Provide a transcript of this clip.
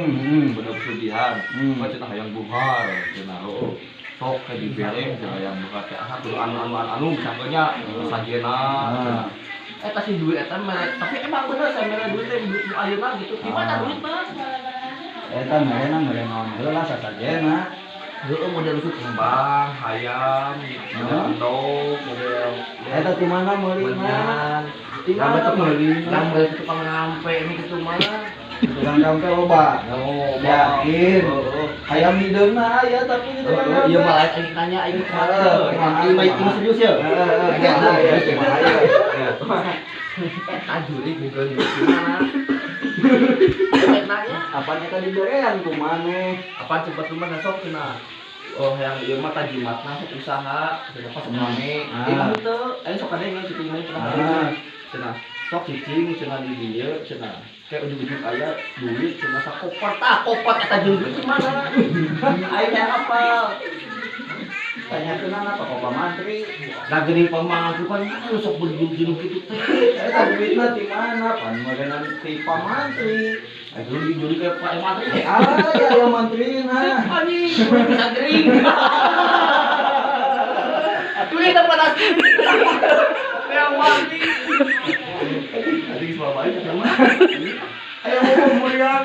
Bener pesugihan. Mah cenah hayang bunghar cenah heueuh. Sok ke dibere cenah hayang bunghar teh ah kudu anu anu anu anu misalnya sajena cenah. Eta si duit eta mere, tapi emang bener saya mere duit teh duit nu ayeuna gitu. Di mana duitna? Eta merena mere naon heula sasajena. Heeh, model itu kembang, hayam, model endog, model Eta di mana meulina? menyan. Di mana meulina? Yang beli ke tukang rampe ini gitu mah. Tukang rampe loba. Oh, Yakin. Heeh. Hayam hideungna aya tapi di tukang Heeh, rampe. iya mah lain aing nanya aing kumaha. Heeh, kumaha, Ini mah ini serius ya? Heeh, kumaha ya, kumaha ya. Eta jurig bukan duit di mana? Eta nanya, Apaan eta diberean ku maneh? apaan cepet rumah sok cenah. Oh, yang ieu mah tajimatna sok usaha, cenah pas rame. Ieu mah henteu, aing sok kadenge cicing mah cenah. Cenah, sok cicing cenah di dieu cenah. Kayak ujug-ujug aya duit cenah sakoper tah koper eta jeung duit di mana? Aing hayang apal. Tanyakeun apa kok pamantri? Nah geuning pamantri kan anu sok berjuluk-juluk kitu teh. Eta duitna di mana? Pan meureunan ti pamantri. Aing dulu dijulik ke Pak Mantri teh. Ah, ya ya mantrina. Anjing, bisa gering. Duit tempat asli. Yang mantri. Anjing selama ini sama. Ayo ngomong mulian.